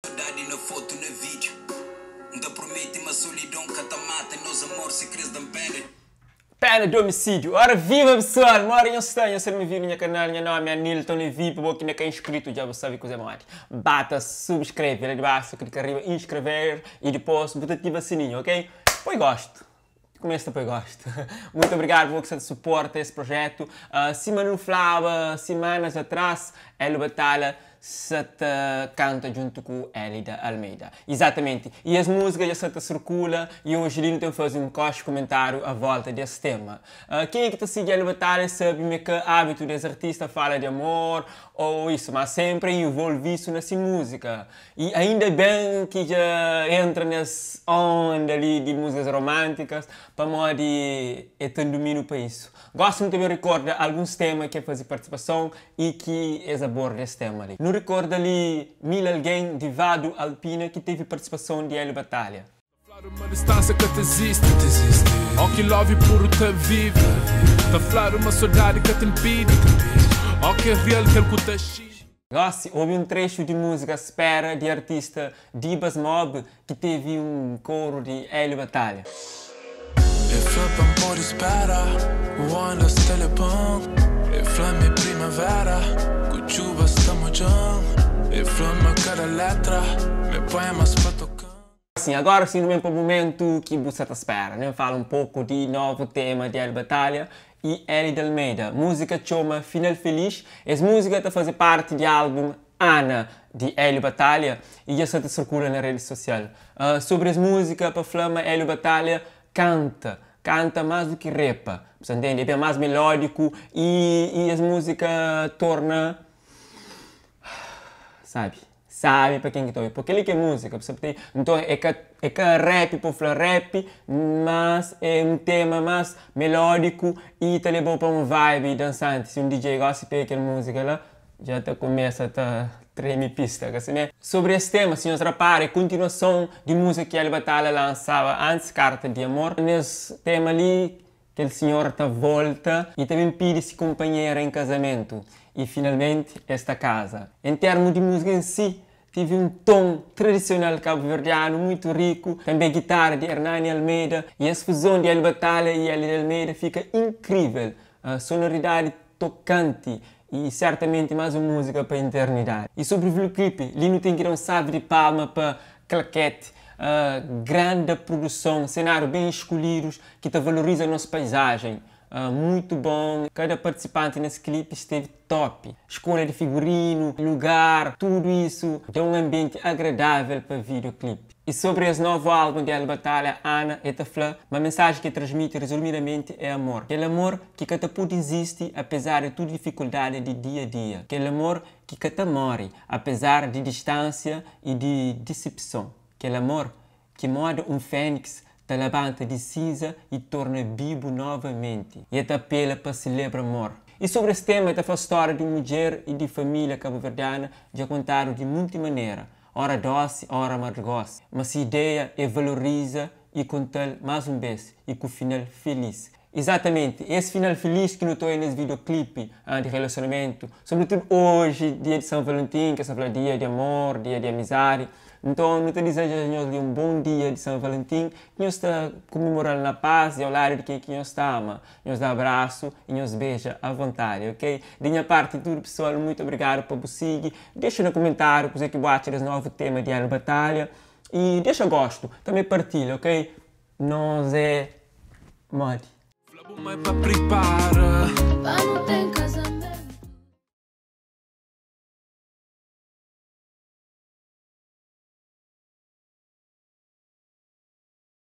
Sodadi na fotu na vídiu N ta promete ma solidon ka ta mata nos amor Si kres da-m pena Pena di homicídio. Ora viva pessoal, mora nhos sta, nhos sta benvindo nha canal, nha nome é Anilton Levy, pa bo ki na ka inscrito dja bu sabe kuze modi. Bata subscreve la di baxu, klika riba inscrever e dipos bu ta ativa sininho, ok? Poi gosto. Kumesa ta poi gosto. Muito obrigado pa bo ki sta ta suporta es projeto. Sima nu flaba simanas atras, Hélio Batalha sa ta kanta djuntu ku Elida Almeida. Izatamenti. I es múzika dja sa ta sirkula i oji li nu ten faze un koxi kumentáriu a volta di es tema. Kenha ki ta sigi Hélio Batalha sabe ma é ka ábitu di es artista fala di amor ou isu, mas senpri e involve isu na si múzika. I ainda ben ki dja entra nes onda li di múzikas romántikas pamodi e ten dumíniu pa isu. Gosi nu ta ben rikorda alguns tema ki e faze partisipason i ki es aborda es tema li. Nu rikorda li 1000 Algen di Vadu Alpina ki tevi partisipason di Hélio Batalha. Fladu ma distânsia ka ta izisti Ó ki love puru ta vive Ta fladu ma sodadi ka ten pidi Ó ki é real kel ku ta xinti. Gosi, obi un trexu di múzika Spera di artista Dibas Mob ki tevi un koru di Hélio Batalha. E fla pa N pode spera Ku ondas ta leba-m E fla ma é primavera Ku txubas ta modja-m E fla ma kada letra Ma é poemas pa toka-m. Sin, agora sin nu ben pa mumentu ki bu sa ta spera. Nem fala un poku di novu tema di Hélio Batalha y Elida Almeida. Múzika txoma Final Feliz. Es múzika ta faze parti di álbum Ana di Hélio Batalha y dja sa ta sirkula na redi sosial. Sobri es múzika pa fla ma Hélio Batalha kanta, kanta más du ki repa. Bu sa ntende? É ben más melódiku y y es múzika torna sabi. Sabi pa ken ki ta obi, purki kel-li ki é múzika, bu sabe ten, nton é ka é ka rap pa bu fla rap, mas é un tema más melódiku y ta leba-u pa un vibe dansanti, si un DJ gosi pega kel múzika la, dja ta kumesa ta treme pista, ka simé? Sobri es tema, si nhos rapara, é kontinuason di múzika ki Hélio Batalha lansaba antis, Carta di Amor, nes tema li Kel sinhor ta volta i ta ben pidi si kunpanhera en kazamentu i finalmenti es ta kaza. En termu di musika en si, tive un ton tradisional kabuverdianu muitu riku, tanbe gitara di Hernani Almeida i es fuzon di Hélio Batalha i Hélida Almeida fika inkrivel, sonoridadi tokanti i sertamenti mas un musika pa internidadi. I sobri videoclipe, li nu ten ki da un salvi di palma pa Claquete, granda produson, senáriu ben eskolhidus ki ta valoriza nos paizajen. Muitu bon, kada partisipanti nes klipi stevi top. Skolha di figurinu, lugar, tudu isu da un anbienti agradavel pa videoclip. I sobri es novu albun di Hélio Batalha, Ana e ta fla ma mensajen ki e transmiti rezumidamenti é amor. Kel amor ki ka ta pudi izisti apezar di tudu difikuldadi di dia-dia. Kel amor ki ka ta móre apezar di distánsia i di disepson. Kel amor ki móda un féniks ta labanta di sinza i torna bibu novamenti. I e ta apela pa selebra amor. I sobri es tema e ta fla stória di un mudjer i di família kabuverdiana dja kontadu di munti manera, ora dósi ora amargósi, ma si ideia é valoriza i konta-l más un bes i ku final felis. Izatamenti, es final felis ki nu ta oia nes videoclipe di relacionamento, sobretudo oji dia di San Valentin, ki es ta fla dia di amor, dia di amizadi, nton nu ta dizeja nhos li un bon dia di San Valentin, ki nhos ta kumemoral na paz i ao ladu di ken ki nhos ta ama, nhos da abrasu i nhos beja a vontadi, ok? Di nha parti tudu pesoal, muitu obrigadu pa bu sigi, dexa na kumentariu kuze ki bu atxa des novu tema di El Batalha i dexa gostu, tanbe partilha, ok? Nos é modi? Fla bu mai pa pripara.